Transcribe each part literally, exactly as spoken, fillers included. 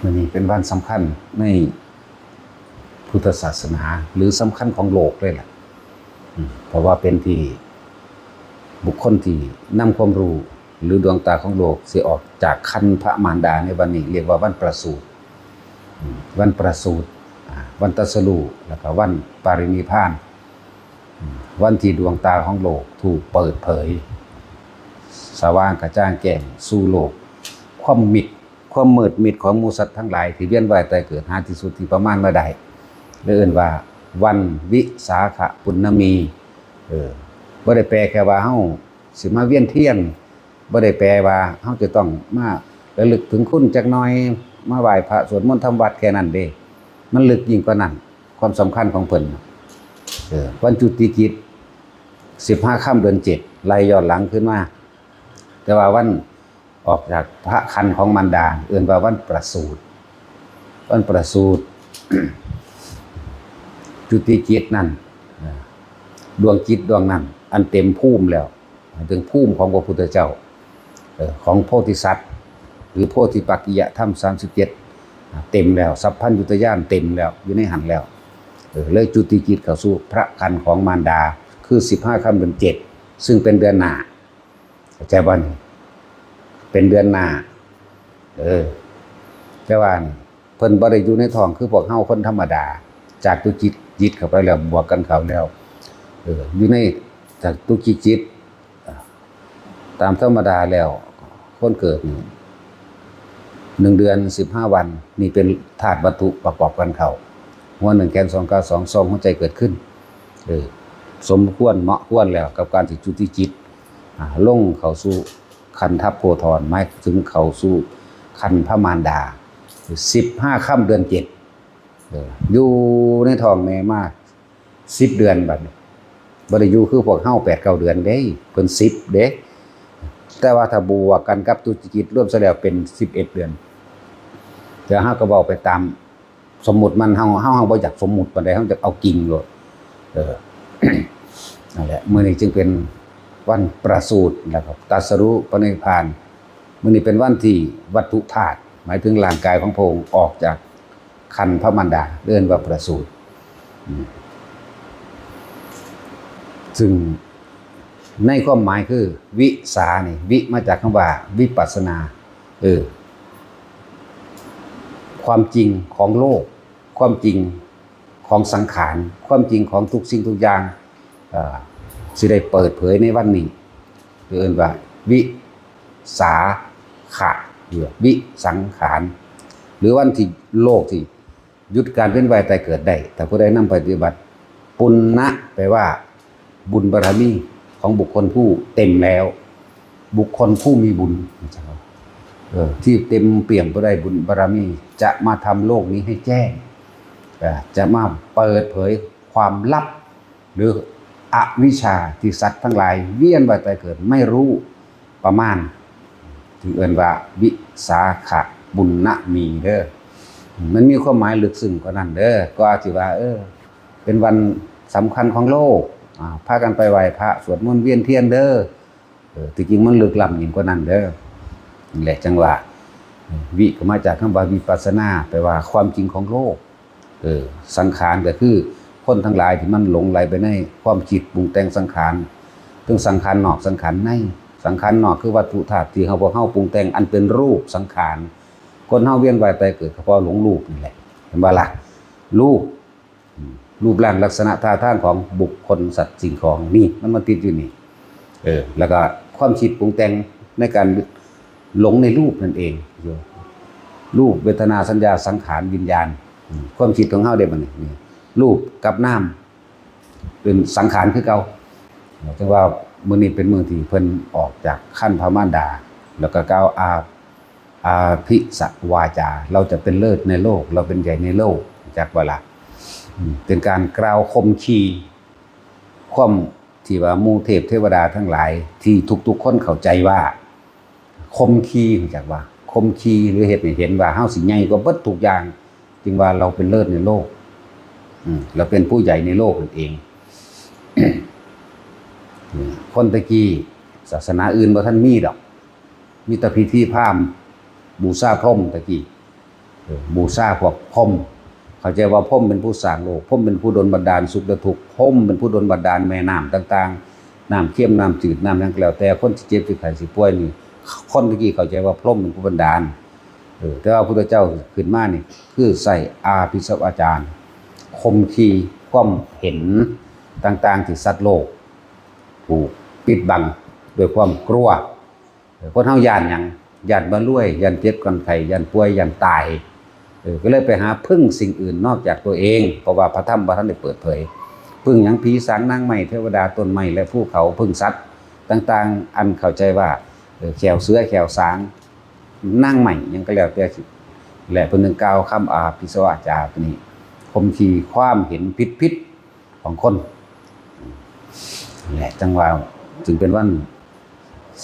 มื้อนี้เป็นวันสำคัญในพุทธศาสนา หรือสำคัญของโลกเลยล่ะ อืม เพราะว่าเป็นที่บุคคลที่นำความรู้หรือดวงตาของโลกสิออกจากครรภ์พระมารดาในวันนี้ เรียกว่าวันประสูติ อืม วันประสูติ อ่า วันตรัสรู้ แล้วก็วันปรินิพพาน อืม วันที่ดวงตาของโลกถูกเปิดเผย สว่างกระจ่างแจ้งสู่โลก ความมิด ความมืดมิดของหมู่สัตว์ทั้งหลายที่เวียนว่ายตายเกิดหาที่สุดที่ประมาณบ่ได้ เลยเอิ้นว่าวันวิสาขปุณณมี เออ บ่ได้แปลแค่ว่าเฮาสิมาเวียนเทียน บ่ได้แปลว่าเฮาจะต้องมาระลึกถึงคุณจักหน่อย มาไหว้พระสวดมนต์ทำวัดแค่นั้นเด้ มันลึกยิ่งกว่านั้น ความสำคัญของเพิ่น เออ วันจุติกิจ สิบห้าค่ำเดือนเจ็ด ไล่ย้อนหลังขึ้นมา แต่ว่าวันออกจากพระครรภ์ของมารดา เอิ้นว่าวันประสูติ วันประสูติ จุติจิตนั่น เอ่อ ดวงจิตดวงนั้น อันเต็มภูมิแล้ว หมายถึงภูมิของพระพุทธเจ้า เอ่อ ของโพธิสัตว์ หรือโพธิปักขิยธรรม สามสิบเจ็ด เต็มแล้ว สัพพัญญุตญาณเต็มแล้ว อยู่ในหั้นแล้ว เออ เลยจุติจิตเข้าสู่พระครรภ์ของมารดา คือ สิบห้าค่ำเดือนเจ็ด ซึ่งเป็นเดือนหน้า เข้าใจบ่นี่ เป็นเดือนหน้า เออ แต่ว่าเพิ่นบ่ได้อยู่ในท้องคือพวกเฮาคนธรรมดา จากจุติจิตเข้าไปแล้ว บวกกันเข้าแล้ว เออ อยู่ในจากจุติจิต ตามธรรมดาแล้ว คนเกิดนี่ หนึ่งเดือนสิบห้าวัน นี่เป็นธาตุวัตถุประกอบกันเข้า หัวหนึ่งแขนสองขาสอง ซองหัวใจเกิดขึ้น เออ สมควรเหมาะควรแล้วกับการที่จุติจิต อ่า ลงเข้าสู่คันธโพธร หมายถึงเข้าสู่คันพระมารดา สิบห้าค่ำเดือนเจ็ด เออ อยู่ในท้องแม่มา สิบเดือนบัดนี้ บ่ได้อยู่คือพวกเฮาแปดเก้าเดือนเด้ เพิ่นสิบเด้ แต่ว่าถ้าบวกกันกับจุติจิตรวมซะแล้วเป็นสิบเอ็ดเดือน แต่เฮาก็เว้าไปตามสมมุติมัน เฮา เฮา เฮาบ่อยากสมมุติปานใด เฮาอยากเอาจริงโลด เออ นั่นแหละ มื้อนี้จึงเป็นวันประสูติ แล้วก็ตรัสรู้ปรินิพพาน มื้อนี้เป็นวันที่วัตถุธาตุ หมายถึงร่างกายของพระองค์ออกจาก ครรภ์พระมารดา เอิ้นว่าประสูติ อืม ซึ่งในความหมายคือ วิสานี่ วิมาจากคำว่าวิปัสสนา เออ ความจริงของโลก ความจริงของสังขาร ความจริงของทุกสิ่งทุกอย่าง เอ่อ สิได้เปิดเผยในวันนี้ เอิ้นว่าวิสาขะ หรือวิสังขาร หรือวันที่โลกที่หยุดการเวียนว่ายตายเกิดได้ ถ้าผู้ใดนำไปปฏิบัติ ปุณณะ แปลว่าบุญบารมีของบุคคลผู้เต็มแล้ว บุคคลผู้มีบุญ เออ ที่เต็มเปี่ยมไปด้วยบุญบารมี จะมาทำโลกนี้ให้แจ้ง เอ่อ จะมาเปิดเผยความลับ หรืออวิชชาที่สัตว์ทั้งหลายเวียนว่ายตายเกิดไม่รู้ประมาณ ถึงเอิ้นว่าวิสาขะปุณณมีเด้อ มันมีความหมายลึกซึ้งกว่านั้นเด้อ ก็อาจสิว่า เออ เป็นวันสำคัญของโลก อ่า พากันไปไหว้พระสวดมนต์เวียนเทียนเด้อ เออ ที่จริงมันลึกล้ำยิ่งกว่านั้นเด้อ นั่นแหละจั่งว่า วิก็มาจากคำว่าวิปัสสนา แปลว่าความจริงของโลก เออ สังขารก็คือคนทั้งหลายที่มันหลงไหลไปในความคิดปรุงแต่งสังขาร ทั้งสังขารนอกสังขารใน สังขารนอกคือวัตถุธาตุที่เฮา พวกเฮาปรุงแต่งอันเป็นรูปสังขาร คนเฮาเวียนว่ายตายเกิดก็เพราะหลงรูปนี่แหละ เห็นบ่ล่ะ รูป อืม รูปร่างลักษณะท่าทางของบุคคลสัตว์สิ่งของนี่มันมาติดอยู่นี่ เออ แล้วก็ความคิดปรุงแต่งในการหลงในรูปนั่นเอง อยู่ รูป เวทนา สัญญา สังขาร วิญญาณ อืม ความคิดของเฮาเด้บัดนี้ นี่ รูปกับนาม เป็นสังขารคือเก่า จั่งว่ามื้อนี้เป็นมื้อที่เพิ่นออกจากครรภ์พระมารดา แล้วก็กล่าวอา อาภิสวาจา เราจะเป็นเลิศในโลก เราเป็นใหญ่ในโลก จักบ่ล่ะ อืม เป็นการกล่าวข่มขี ความที่ว่าหมู่เทพเทวดาทั้งหลายที่ทุกๆคนเข้าใจว่า ข่มขี จักว่า ข่มขี หรือเฮ็ดให้เห็นว่าเฮาสิใหญ่กว่าเบิดทุกอย่าง จึงว่าเราเป็นเลิศในโลก อืม เราเป็นผู้ใหญ่ในโลกนั่นเอง คนตะกี้ศาสนาอื่นบ่ทันมีดอก มีแต่พิธีพราหมณ์ บูชาพรหมตะกี้ บูชาพวกพรหม เข้าใจว่าพรหมเป็นผู้สร้างโลก พรหมเป็นผู้ดลบันดาลสุขและทุกข์ พรหมเป็นผู้ดลบันดาลแม่น้ำต่างๆ น้ำเค็ม น้ำจืด น้ำหยังก็แล้วแต่ คนที่เจ็บที่ไข้ที่ป่วยนี่ คนตะกี้เข้าใจว่าพรหมเป็นผู้บันดาล เออ แต่ว่าพระพุทธเจ้าขึ้นมานี่ คือใส่อาภิสวาจาร ข่มขีความเห็นต่างๆ ที่สัตว์โลก ถูกปิดบังด้วยความกลัว เออ คนเฮาย้านหยัง ย้านบ่รวย ย้านเจ็บ ย้านไข้ ย้านป่วย ย้านตาย เออ ก็เลยไปหาพึ่งสิ่งอื่นนอกจากตัวเอง เพราะว่าพระธรรมบ่ทันได้เปิดเผย พึ่งหยัง ผีสาง นางไม้ เทวดา ต้นไม้ และภูเขา พึ่งสัตว์ต่างๆ อันเข้าใจว่า เออ แข้วเสือ แข้วสาง นางไม้ หยังก็แล้วแต่สิ และเพิ่นถึงกล่าวคำอาภิสวาจาตัวนี้ ข่มขีความเห็นผิดๆ ของคน และจังว่าจึงเป็นวัน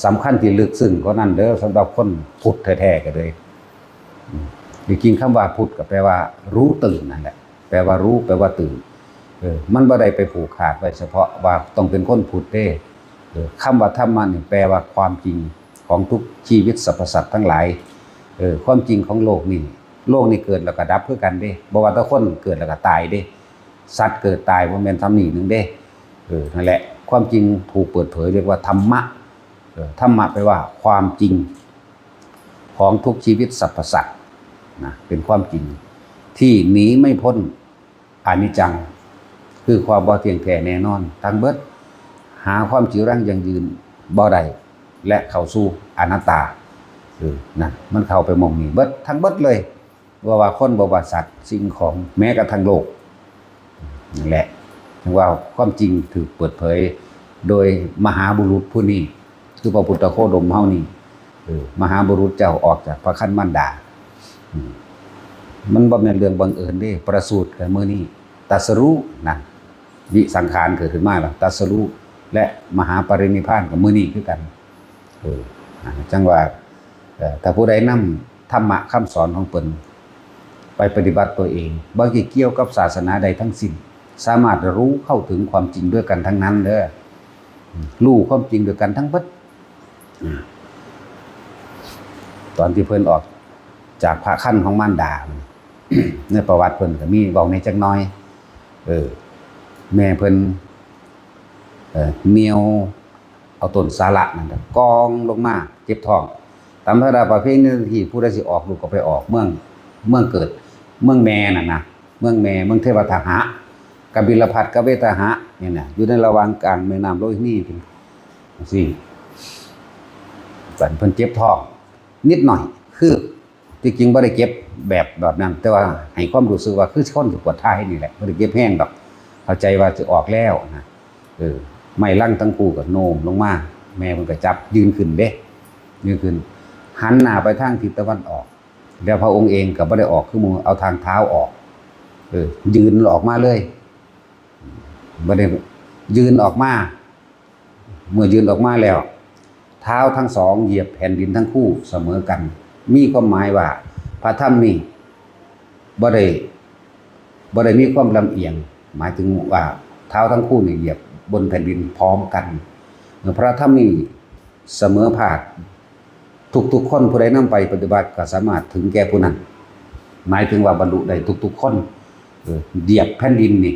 สำคัญที่ลึกซึ้งกว่านั้นเด้อ สำหรับคนพุทธแท้ๆ ก็เลย อืม จริงๆ คำว่าพุทธก็แปลว่ารู้ตื่นนั่นแหละ แปลว่ารู้ แปลว่าตื่น เออ มันบ่ได้ไปผูกขาดไว้เฉพาะว่าต้องเป็นคนพุทธเด้ เออ คำว่าธรรมะนี่แปลว่าความจริงของทุกชีวิตสรรพสัตว์ทั้งหลาย เออ ความจริงของโลกนี่ โลกนี่เกิดแล้วก็ดับคือกันเด้ บ่ว่าแต่คนเกิดแล้วก็ตายเด้ สัตว์เกิดตายบ่แม่นทำนี่หนึ่งเด้ เออ นั่นแหละ ความจริงถูกเปิดเผยเรียกว่าธรรมะ เออ ธรรมะแปลว่าความจริงของทุกชีวิตสรรพสัตว์นะ เป็นความจริงที่หนีไม่พ้นอนิจจัง คือความบ่เที่ยงแท้แน่นอน ทั้งเบิด หาความจีรังยั่งยืนบ่ได้ และเข้าสู่อนัตตา เออ นั่น มันเข้าไปหม่องนี้เบิด ทั้งเบิดเลย บ่ว่าคน บ่ว่าสัตว์ สิ่งของ แม้กระทั่งโลก นั่นแหละ ถึงว่าความจริงถูกเปิดเผยโดยมหาบุรุษผู้นี้ คือพระพุทธโคดมเฮานี่ เออ มหาบุรุษเจ้าออกจากพระคันมารดา อืม มันบ่แม่นเรื่องบังเอิญเด้ ประสูติก็มื้อนี้ ตรัสรู้นั่น วิสังขารเกิดขึ้นมาแล้ว ตรัสรู้ และมหาปรินิพพานก็มื้อนี้คือกัน เออ อ่า จังว่า เอ่อ ถ้าผู้ใดนำธรรมะคำสอนของเพิ่นไปปฏิบัติตัวเอง บ่เกี่ยวกับศาสนาใดทั้งสิ้น สามารถรู้เข้าถึงความจริงด้วยกันทั้งนั้นเด้อ อืม รู้ความจริงด้วยกันทั้งเบิด อืม ตอนที่เพิ่นออกจากพระคันของมารดา ในประวัติเพิ่นก็มีเว้าในจักหน่อย เออ แม่เพิ่น เอ่อ เหนี่ยวเอาต้นสาละนั่นน่ะกองลงมาเจ็บท้อง ตามธรรมดาประเพณีที่ผู้ใดสิออกลูกก็ไปออกเมือง เมืองเกิด เมืองแม่นั่นนะ เมืองแม่ เมืองเทวทหะ กบิลพัสกับเวทหะเนี่ยนะ อยู่ในระหว่างกลางแม่น้ำโลหินี จังซี่ บัดเพิ่นเจ็บท้องนิดหน่อย คือที่จริงบ่ได้เจ็บแบบ แบบนั้น แต่ว่าให้ความรู้สึกว่าคือคนสิปวดท้ายนี่แหละ บ่ได้เจ็บแฮงดอก เข้าใจว่าสิออกแล้วนะ เออ ไม้ลังทั้งคู่ก็โน้มลงมา แม่เพิ่นก็จับยืนขึ้นเด้ ยืนขึ้น หันหน้าไปทางทิศตะวันออก แล้วพระองค์เองก็บ่ได้ออกคือหมู่ เอาทางเท้าออก เออ ยืนออกมาเลย บ่ได้ยืนออกมา เมื่อยืนออกมาแล้ว เท้าทั้งสองเหยียบแผ่นดินทั้งคู่เสมอกัน มีความหมายว่าพระธรรมนี่บ่ได้ บ่ได้มีความลำเอียง หมายถึงว่าเท้าทั้งคู่นี่เหยียบบนแผ่นดินพร้อมกัน พระธรรมนี่เสมอภาค ทุกๆคนผู้ใดนำไปปฏิบัติก็สามารถถึงแก่ผู้นั้น หมายถึงว่าบรรลุได้ทุกๆคน เออ เหยียบแผ่นดินนี่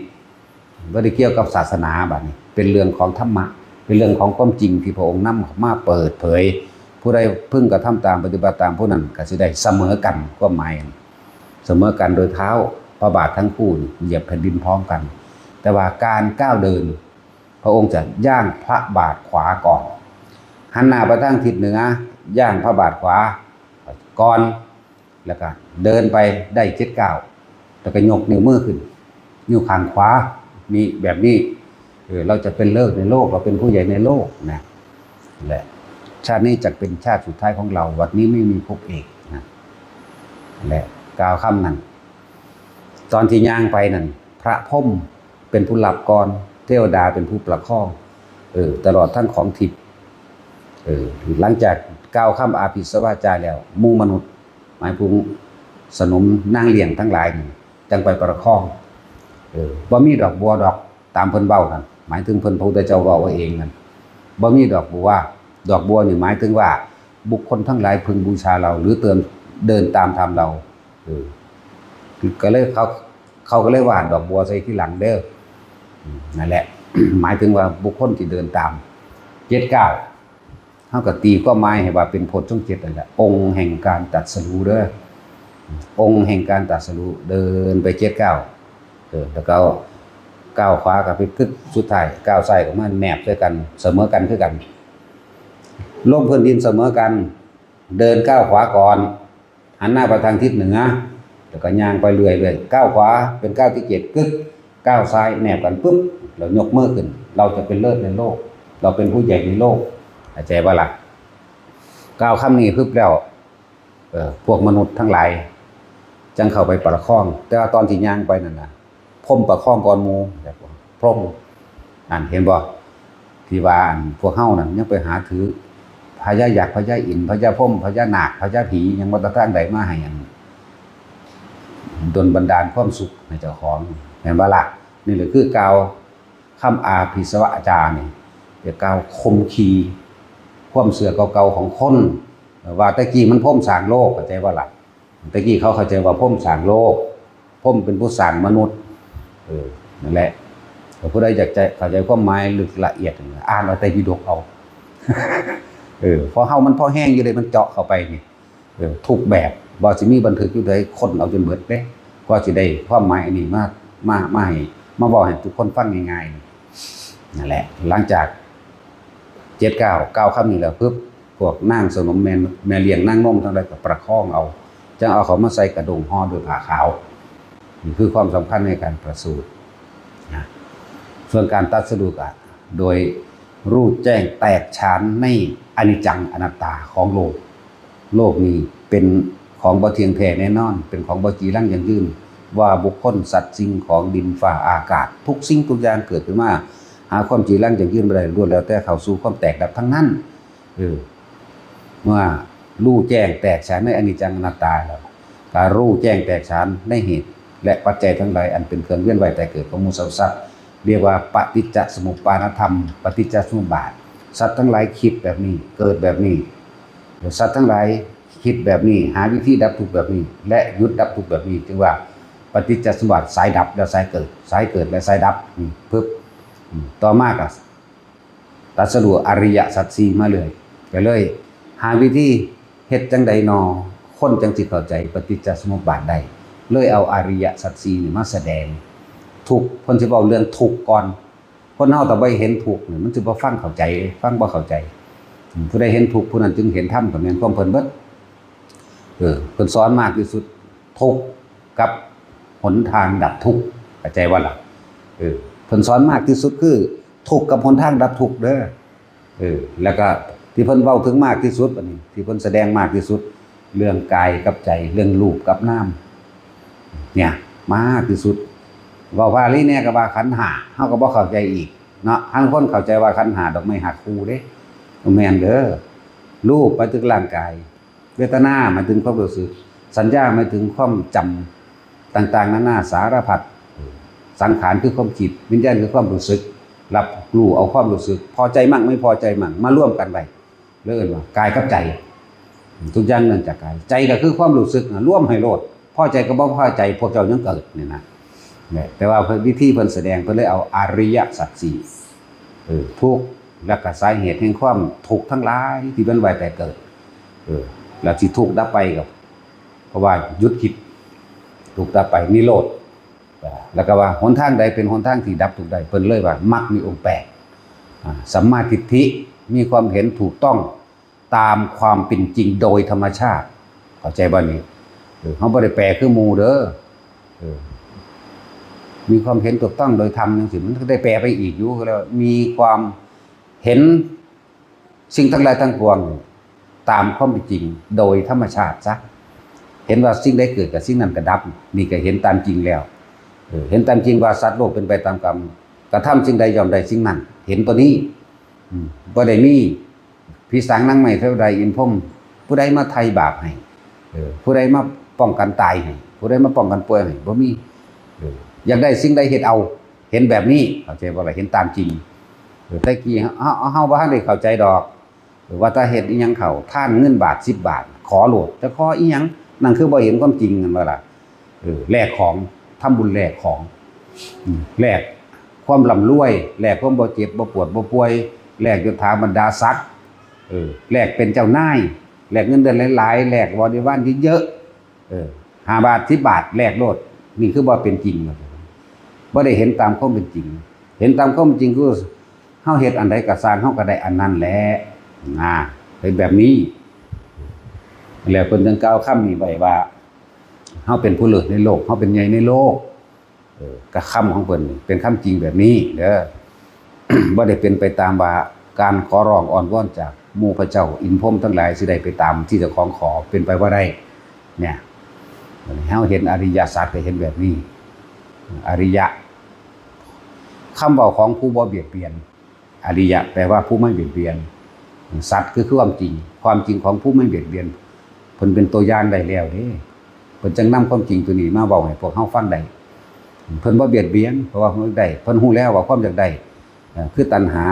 บ่ได้เกี่ยวกับศาสนา บัดนี้เป็นเรื่องของธรรมะ เป็นเรื่องของความจริงที่พระองค์นำมาเปิดเผย ผู้ใดพึงกระทำตาม ปฏิบัติตาม ผู้นั้นก็สิได้เสมอกัน ความหมายเสมอกันโดยเท้าพระบาททั้งคู่นี่เหยียบแผ่นดินพร้อมกัน แต่ว่าการก้าวเดิน พระองค์จะย่างพระบาทขวาก่อน หันหน้าไปทางทิศเหนือ ย่างพระบาทขวาก่อน แล้วก็เดินไปได้เจ็ดก้าว แล้วก็ยกนิ้วมือขึ้น นิ้วข้างขวา นี่แบบนี้ เออ เราจะเป็นเลิศในโลก เราเป็นผู้ใหญ่ในโลกนะ แหละ ชาตินี้จะเป็นชาติสุดท้ายของเรา บัดนี้ไม่มีภพเอกนะ และกล่าวคำนั้น ตอนที่ย่างไปนั่น พระพรหมเป็นผู้รับก่อน เทวดาเป็นผู้ประคอง เออ ตลอดทั้งของทิพย์ เออ หลังจากกล่าวคำอาภิสวาจาแล้ว หมู่มนุษย์ หมายถึงสนมนางเลี้ยงทั้งหลายนี่ จั่งไปประคอง เออ บ่มีดอกบัวดอก ตามเพิ่นเว้านั่น หมายถึงเพิ่นพระพุทธเจ้าเว้าเอาเองนั่น บ่มีดอกบัว ดอกบัวนี่หมายถึงว่า บุคคลทั้งหลายพึงบูชาเรา หรือเติม เดินตามธรรมเรา เออ ก็เลยเขา เขาก็เลยว่าดอกบัวใส่ทีหลังเด้อ อืม นั่นแหละ หมายถึงว่าบุคคลที่เดินตาม เจ็ดเก้า เฮาก็ตีความหมายให้ว่าเป็นโพชฌงค์เจ็ดนั่นแหละ องค์แห่งการตรัสรู้เด้อ องค์แห่งการตรัสรู้ เดินไปเจ็ดเก้า เออ แล้วก็ก้าวขวาก็ไปกึก สุดท้ายก้าวซ้ายก็มาแนบด้วยกัน เสมอกันคือกัน ลงพื้นดินเสมอกัน เดินก้าวขวาก่อน หันหน้าไปทางทิศเหนือ แล้วก็ย่างไปเรื่อยๆ ก้าวขวาเป็นก้าวที่เจ็ด กึก ก้าวซ้ายแนบกันปุ๊บ เรายกมือขึ้น เราจะเป็นเลิศในโลก เราเป็นผู้ใหญ่ในโลก เข้าใจบ่ล่ะ ก้าวคำนี้ปุ๊บแล้ว เออ พวกมนุษย์ทั้งหลาย จั่งเข้าไปประคอง แต่ว่าตอนที่ย่างไปนั่นน่ะ พรหมประคองก่อนหมู่ แบบพรหม อันเห็นบ่ ที่ว่าอันพวกเฮานั่นยังไปหาถือ พญายักษ์ พญาอินทร์ พญาพรหม พญานาค พญาผี ยังบ่ทันได้มาให้อัน ดลบันดาลความสุขให้เจ้าของ แม่นบ่ล่ะ นี่แหละคือก้าวคำอาภิสวะอาจารย์นี่ จะก้าวข่มขีความเชื่อเก่าๆของคน ว่าแต่กี้มันพรหมสร้างโลก เข้าใจบ่ล่ะ แต่กี้เขาเข้าใจว่าพรหมสร้างโลก พรหมเป็นผู้สร้างมนุษย์ เออ นั่นแหละ ถ้าผู้ใดอยากจะเข้าใจความหมายลึกละเอียด อ่านเอาไตรปิฎกเอา เออ เพราะเฮามันพอแฮงอยู่เลย มันเจาะเข้าไปนี่ เออ ทุกแบบ ว่าสิมีบันทึกอยู่ใด ค้นเอาจนเบิดเด้ กว่าสิได้ความหมายอันนี้มา มา มาให้ มาเว้าให้ทุกคนฟังง่ายๆนี่ นั่นแหละ หลังจาก เจ็ดเก้า ก้าวคำนี้แล้วปุ๊บ พวกนางสนมแม่ แม่เลี้ยงนางนมทั้งหลายก็ประคองเอา จั่งเอาเขามาใส่กระด้งห่อด้วยผ้าขาว นี่คือความสำคัญในการประสูตินะ ส่วนการตรัสรู้ก็โดยรู้แจ้งแตกฉานในอนิจจังอนัตตาของโลก โลกนี้เป็นของบ่เที่ยงแท้แน่นอน เป็นของบ่จีรังยั่งยืน ว่าบุคคล สัตว์ สิ่งของ ดินฟ้าอากาศ ทุกสิ่งทุกอย่างเกิดขึ้นมา หาความจีรังยั่งยืนบ่ได้ ล้วนแล้วแต่เข้าสู่ความแตกดับทั้งนั้น เออ เมื่อรู้แจ้งแตกฉานในอนิจจังอนัตตาแล้ว ก็รู้แจ้งแตกฉานในเหตุและปัจจัยทั้งหลายอันเป็นเครื่องเวียนว่ายตายเกิดของหมู่สรรพสัตว์ เรียกว่าปฏิจจสมุปปานธรรม ปฏิจจสมุปบาท สัตว์ทั้งหลายคิดแบบนี้ เกิดแบบนี้ สัตว์ทั้งหลายคิดแบบนี้ หาวิธีดับทุกข์แบบนี้ และหยุดดับทุกข์แบบนี้ จึงว่าปฏิจจสมุปบาท สายดับและสายเกิด สายเกิดและสายดับ นี่ ปึ๊บ อืม ต่อมาก็ ตรัสรู้อริยสัจสี่มาเลย ก็เลยหาวิธีเฮ็ดจั่งใดนอ คนจั่งสิเข้าใจปฏิจจสมุปบาทได้ เลยเอาอริยสัจสี่นี่มาแสดง ทุกข์ เพิ่นสิเว้าเรื่องทุกข์ก่อน คนเฮาถ้าบ่เห็นทุกข์นี่ มันสิบ่ฟังเข้าใจ ฟังบ่เข้าใจ อืม ผู้ใดเห็นทุกข์ ผู้นั้นจึงเห็นธรรม ก็แม่นความเพิ่นเบิด เออ เพิ่นสอนมากที่สุด ทุกข์กับหนทางดับทุกข์ เข้าใจบ่ล่ะ เออ เพิ่นสอนมากที่สุดคือทุกข์กับหนทางดับทุกข์เด้อ เออ แล้วก็ที่เพิ่นเว้าถึงมากที่สุด อันนี้ ที่เพิ่นแสดงมากที่สุด เรื่องกายกับใจ เรื่องรูปกับนาม เนี่ย มากที่สุด เว้าบาลีแน่ก็ว่าขันธ์ห้า เฮาก็บ่เข้าใจอีกเนาะ ลางคนเข้าใจว่าขันธ์ห้าดอกไม้หักคู่เด้ บ่แม่นเด้อ รูปหมายถึงร่างกาย เวทนาหมายถึงความรู้สึก สัญญาหมายถึงความจำต่างๆนานาสารพัด สังขารคือความคิด วิญญาณคือความรู้สึก รับรู้เอาความรู้สึก พอใจมั่งไม่พอใจมั่ง มารวมกันไว้ แล้วเอิ้นว่ากายกับใจ ทุกอย่างเนื่องจากกาย ใจก็คือความรู้สึกนะ รวมให้โลด พอใจกับบ่พอใจ พวกเจ้ายังเกิดนี่นะ เนี่ย แต่ว่าวิธีเพิ่นแสดง เพิ่นเลยเอาอริยสัจสี่ เออ ทุกข์ แล้วก็สาเหตุแห่งความทุกข์ทั้งหลายที่มันว่ายตายเกิด เออ แล้วสิทุกข์ดับไปก็ เพราะว่าหยุดคิด ทุกข์ดับไป นิโรธ อ่า แล้วก็ว่าหนทางใดเป็นหนทางที่ดับทุกข์ได้ เพิ่นเลยว่ามรรคมีองค์แปด อ่า สัมมาทิฏฐิ มีความเห็นถูกต้องตามความเป็นจริงโดยธรรมชาติ เข้าใจบ่นี่ เออ เฮาบ่ได้แปลคือหมู่เด้อ เออ มีความเห็นถูกต้องโดยธรรมจังซี่ มันก็ได้แปลไปอีกอยู่ ก็เรียกว่ามีความเห็นสิ่งทั้งหลายทั้งปวงตามความเป็นจริงโดยธรรมชาติซะ เห็นว่าสิ่งใดเกิดก็สิ่งนั้นก็ดับ นี่ก็เห็นตามจริงแล้ว เออ เห็นตามจริงว่าสัตว์โลกเป็นไปตามกรรม กระทำสิ่งใดย่อมได้สิ่งนั้น เห็นตัวนี้ อืม บ่ได้มี ผีสางนางไม้ เทวดาอินทร์พรหม ผู้ใดมาไถ่บาปให้ เออ ผู้ใดมาป้องกันตายให้ ผู้ใดมาป้องกันป่วยให้ บ่มี เออ อยากได้สิ่งใดเฮ็ดเอา เห็นแบบนี้ เข้าใจบ่ล่ะ เห็นตามจริง เออ แต่กี้เฮา เฮา เฮาบ่ทันได้เข้าใจดอก เออ ว่าแต่เฮ็ดอิหยังเข้า ทานเงินบาทสิบบาท ขอโลด จะขออิหยัง นั่นคือบ่เห็นความจริง แม่นบ่ล่ะ เออแลกของ ทำบุญแลกของ อืมแลกความร่ำรวย แลกความบ่เจ็บบ่ปวดบ่ป่วย แลกยศถาบรรดาศักดิ์ เออแลกเป็นเจ้านาย แลกเงินเดือนหลายๆ แลกบริวารเยอะๆ เออห้าบาทสิบบาทแลกโลด นี่คือบ่เป็นจริง บ่ได้เห็นตามความเป็นจริง เห็นตามความเป็นจริงคือเฮาเฮ็ดอันใดก็ซ่าง เฮาก็ได้อันนั้นแหละนะ เป็นแบบนี้ แล้วเพิ่นจึงกล่าวคำนี้ไว้ว่า เฮาเป็นผู้เลิศในโลก เฮาเป็นใหญ่ในโลก เออกะคำของเพิ่นเป็นคำจริงแบบนี้เด้อ บ่ได้เป็นไปตามว่าการขอร้องอ้อนวอนจากหมู่พระเจ้าอินทร์พรหมทั้งหลายสิได้ไปตามที่เจ้าของขอ เป็นไปบ่ได้ เนี่ย เฮาเห็นอริยสัจก็เห็นแบบนี้ อริยะ คำเว้าของผู้บ่เบียดเบียน อริยะแปลว่าผู้ไม่เบียดเบียน สัจคือความจริง ความจริงของผู้ไม่เบียดเบียน เพิ่นเป็นตัวอย่างได้แล้วเด้ เพิ่นจั่งนำความจริงตัวนี้มาเว้าให้พวกเฮาฟังได้ เพิ่นบ่เบียดเบียน เพราะว่าเพิ่นได้ เพิ่นฮู้แล้วว่าความอยากได้ เอ่อ คือตัณหา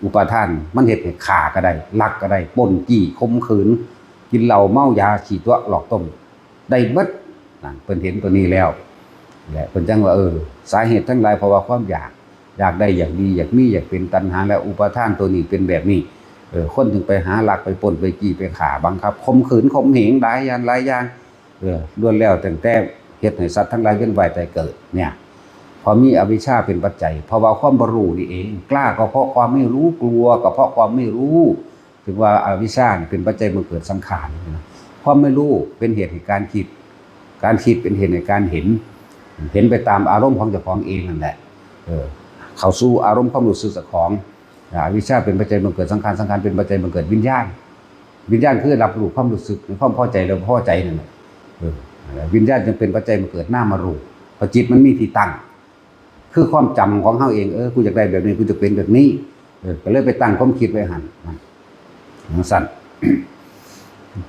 อุปาทาน มันเฮ็ดให้ฆ่าก็ได้ ลักก็ได้ ปล้นจี้ ข่มขืน กินเหล้าเมายา ขี้ตั๋วหลอกต้ม ได้เบิด นั่น เพิ่นเห็นตัวนี้แล้ว และเพิ่นจั่งว่า เออ สาเหตุทั้งหลายเพราะว่าความอยาก อยากได้ อยากดี อยากมี อยากเป็น ตัณหาและอุปาทานตัวนี้เป็นแบบนี้ เออ คนจึงไปหาลัก ไปปล้น ไปจี้ ไปฆ่า บังคับ ข่มขืน ข่มเหง หลายอย่าง หลายอย่าง เออ ล้วนแล้วตั้งแต่เฮ็ดให้สัตว์ทั้งหลายเวียนว่ายตายเกิด เนี่ย เพราะมีอวิชชาเป็นปัจจัย เพราะว่าความบ่รู้นี่เอง กล้าก็เพราะความไม่รู้ กลัวก็เพราะความไม่รู้ ถึงว่าอวิชชานี่เป็นปัจจัยบังเกิดสังขารนะ ความไม่รู้เป็นเหตุให้การคิด การคิดเป็นเหตุให้การเห็น เห็นไปตามอารมณ์ของเจ้าของเองนั่นแหละ เออ เข้าสู่อารมณ์ความรู้สึกเจ้าของ อวิชชาเป็นปัจจัยบังเกิดสังขาร สังขารเป็นปัจจัยบังเกิดวิญญาณ วิญญาณคือรับรู้ความรู้สึก ในความพอใจและบ่พอใจนั่นแหละ เออ วิญญาณจึงเป็นปัจจัยบังเกิดนามรูป เพราะจิตมันมีที่ตั้ง คือความจำของเฮาเอง เออ กูอยากได้แบบนี้ กูจะเป็นแบบนี้ เออ ก็เลยไปตั้งความคิดไว้หั่น นั่น จั่งซั่น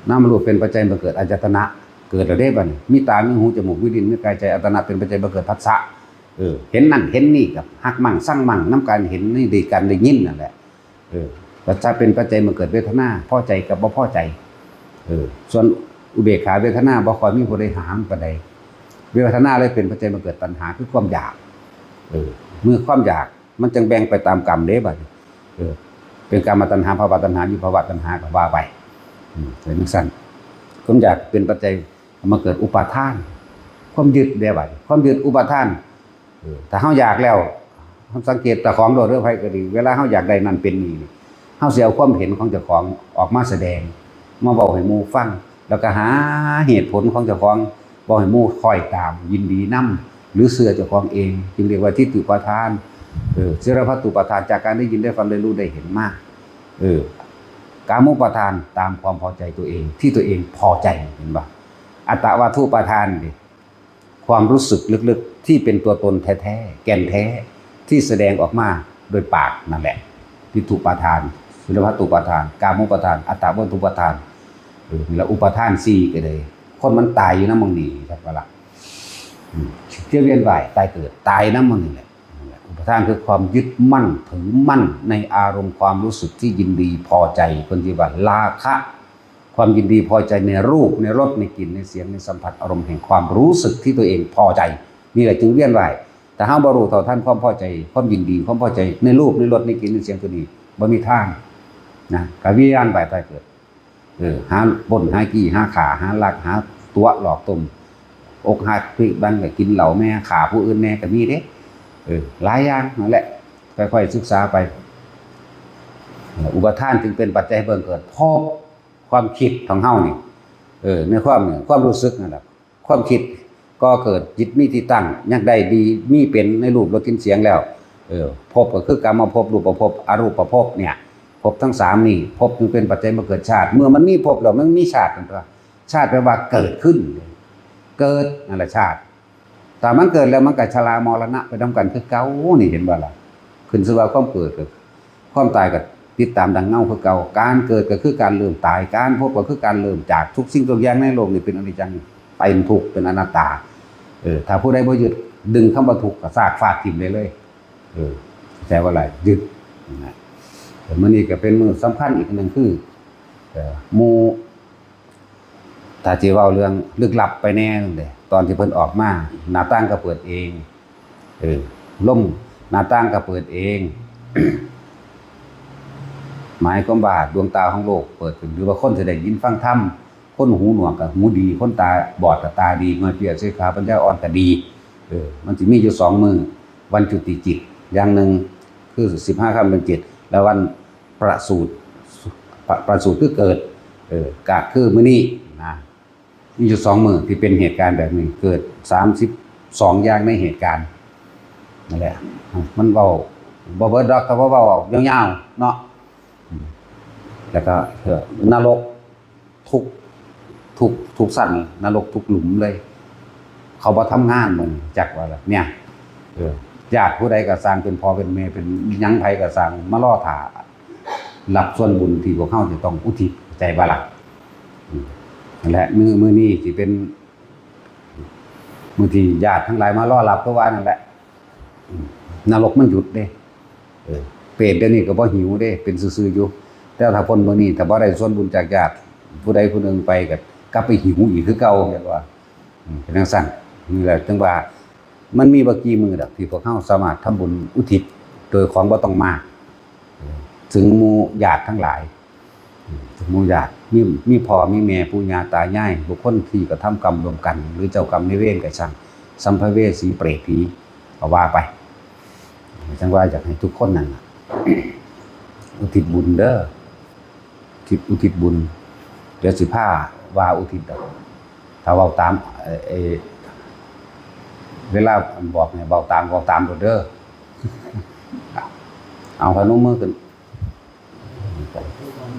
นามรูปเป็นปัจจัยบังเกิดอายตนะ เกิดแล้วเด้บัดนี้ มีตา มีหู จมูก มีลิ้น มีกาย ใจ อายตนะเป็นปัจจัยบังเกิดผัสสะ เออ เห็นนั่นเห็นนี่ ก็ฮักมั่งซังมั่ง นำการเห็นนี่ ด้วยการได้ยินนั่นแหละ เออ ผัสสะเป็นปัจจัยบังเกิดเวทนา พอใจกับบ่พอใจ เออ ส่วนอุเบกขาเวทนาบ่ค่อยมีผู้ใดหามปานใด เวทนาเลยเป็นปัจจัยบังเกิดตัณหา คือความอยาก เออ เมื่อความอยาก มันจึงแบ่งไปตามกรรมเด้บัดนี้ เออ เป็นกามตัณหา ภวตัณหา วิภวตัณหา ก็ว่าไป อืม เป็นจั่งซั่น ความอยากเป็นปัจจัยมาเกิดอุปาทาน ความยึดเด้บัดนี้ ความยึดอุปาทาน เออ ถ้าเฮาอยากแล้ว เฮาสังเกตเจ้าของโลด หรือไผก็ดี เวลาเฮาอยากได้นั่นเป็นนี่นี่ เฮาสิเอาความเห็นของเจ้าของออกมาแสดง มาเว้าให้หมู่ฟัง แล้วก็หาเหตุผลของเจ้าของ เว้าให้หมู่คล้อยตาม ยินดีนำ หรือเชื่อเจ้าของเอง จึงเรียกว่าทิฏฐุปาทาน เออ จิรพัตตุปาทาน จากการได้ยินได้ฟังได้รู้ได้เห็นมา เออ กามุปาทาน ตามความพอใจตัวเอง ที่ตัวเองพอใจ เห็นบ่ อัตตวัตถุปาทานนี่ ความรู้สึกลึกๆ ที่เป็นตัวตนแท้ๆ แก่นแท้ ที่แสดงออกมาโดยปากนั่นแหละ ทิฏฐุปาทาน จิรพัตตุปาทาน กามุปาทาน อัตตวัตถุปาทาน เออ นี่ละอุปาทานสี่ก็เลย คนมันตายอยู่นำหม่องนี้ ครับว่าล่ะ อืม เที่ยวเวียนว่ายตายเกิด ตายนำหม่องนี้แหละ นั่นแหละ อุปาทานคือความยึดมั่นถือมั่นในอารมณ์ความรู้สึกที่ยินดีพอใจ เพิ่นสิว่าราคะ ความยินดีพอใจในรูป ในรส ในกลิ่น ในเสียง ในสัมผัส อารมณ์แห่งความรู้สึกที่ตัวเองพอใจ นี่แหละจึงเวียนว่าย แต่เฮาบ่รู้เท่าทันความพอใจ ความยินดี ความพอใจในรูป ในรส ในกลิ่น ในเสียงตัวนี้ บ่มีทาง นะ ก็เวียนว่ายตายเกิด เออ หาปล้น หาจี้ หาฆ่า หาลัก หาตั๋วหลอกต้ม อกหักพลิกบัง ก็กินเหล้าแหน่ ฆ่าผู้อื่นแหน่ ก็มีเด้ เออ หลายอย่างนั่นแหละ ค่อยๆศึกษาไป เออ อุปาทานจึงเป็นปัจจัยให้บังเกิดภพ ความคิดของเฮานี่ เออ ในความเนี่ย ความรู้สึกนั่นแหละ ความคิดก่อเกิด จิตมีที่ตั้ง อยากได้ดี มีเป็นในรูป รส กลิ่น เสียงแล้ว เออ ภพก็คือกามภพ รูปภพ อรูปภพเนี่ย ภพทั้งสามนี่ ภพจึงเป็นปัจจัยมาเกิดชาติ เมื่อมันมีภพแล้วมันมีชาติ นั่นตัว ชาติแปลว่าเกิดขึ้น เกิด นั่นแหละชาติ ถ้ามันเกิดแล้วมันก็ชรามรณะไปนำกันคือเก่า นี่เห็นบ่ล่ะ ขึ้นชื่อว่าความเกิดก็ ความตายก็ติดตามดังเงาคือเก่า การเกิดก็คือการเริ่มตาย การพบก็คือการเริ่มจาก ทุกสิ่งทุกอย่างในโลกนี้เป็นอนิจจัง เป็นทุกข์ เป็นอนัตตา เออ ถ้าผู้ใดบ่ยึด ดึงคำว่าทุกข์ก็ซากฟาดทิ่มได้เลย เออ แต่ว่าอะไร ยึด นะ แต่มื้อนี้ก็เป็นมื้อสำคัญอีกหนึ่งคือ เออ หมู่ ถ้าสิเว้าเรื่องลึกลับไปแน่นั่นเด้ ตอนที่เพิ่นออกมา หน้าต่างก็เปิดเอง เออ ลม หน้าต่างก็เปิดเอง หมายความว่าดวงตาของโลกเปิดขึ้น หรือว่าคนสิได้ยินฟังธรรม คนหูหนวกก็หูดี คนตาบอดก็ตาดี ง่อยเปรียบเสขาปัญญาอ่อนก็ดี เออ มันสิมีอยู่สองมื้อ วันจุติจิต อย่างหนึ่งคือสิบห้าค่ำเดือนเจ็ด แล้ววันประสูติ ประ ประสูติคือเกิด เออ ก็คือมื้อนี้นะ มีอยู่สองมื้อที่เป็นเหตุการณ์แบบนี้ เกิดสามสิบสองอย่างในเหตุการณ์ นั่นแหละ มันเว้าบ่เบิดดอก แต่ว่าเว้าออกยาวๆ เนาะ อืม แล้วก็ เอ่อ นรกทุก ทุก ทุกชั้น นรกทุกหลุมเลย เขาบ่ทำงาน มื้อนี้ จักว่าล่ะ เนี่ย เออ ญาติผู้ใดก็ซ่าง เป็นพ่อเป็นแม่ เป็นหยัง ไผก็ซ่าง มารอท่ารับส่วนบุญที่พวกเฮาจะต้องอุทิศ เข้าใจบ่ล่ะ อืม นั่นแหละ มื้อ มื้อนี้สิเป็นมื้อที่ญาติทั้งหลายมารอรับ คือว่านั่นแหละ อืม นรกมันหยุดเด้ เออ เปรตเดี๋ยวนี้ก็บ่หิวเด้ เป็นซื่อๆ อยู่ แต่ถ้าพ้นมื้อนี้ ถ้าบ่ได้ส่วนบุญจากญาติผู้ใดผู้หนึ่งไป ก็กลับไปหิวอีกคือเก่า เรียกว่า อืม เป็นจั่งซั้น นี่แหละ จั่งว่า มันมีบ่กี่มื้อดอกที่พวกเฮาสามารถทำบุญอุทิศโดยของบ่ต้องมาก เออ ถึงหมู่ญาติทั้งหลาย อืม ถึงหมู่ญาติ มี มีพ่อมีแม่ ปู่ย่าตายาย บุคคลที่กระทำกรรมร่วมกัน หรือเจ้ากรรมนายเวรก็ช่าง สัมภเวสี เปรต ผี ก็ว่าไป จั่งว่าอยากให้ทุกคนนั่นน่ะ อุทิศบุญเด้อ อุทิศ อุทิศบุญ เดี๋ยวสิพาว่าอุทิศดอก ถ้าเว้าตาม เอ่อ เอ่อ เวลาบอกเนี่ย เว้าตาม เว้าตามโลดเด้อ เอา พนมมือขึ้น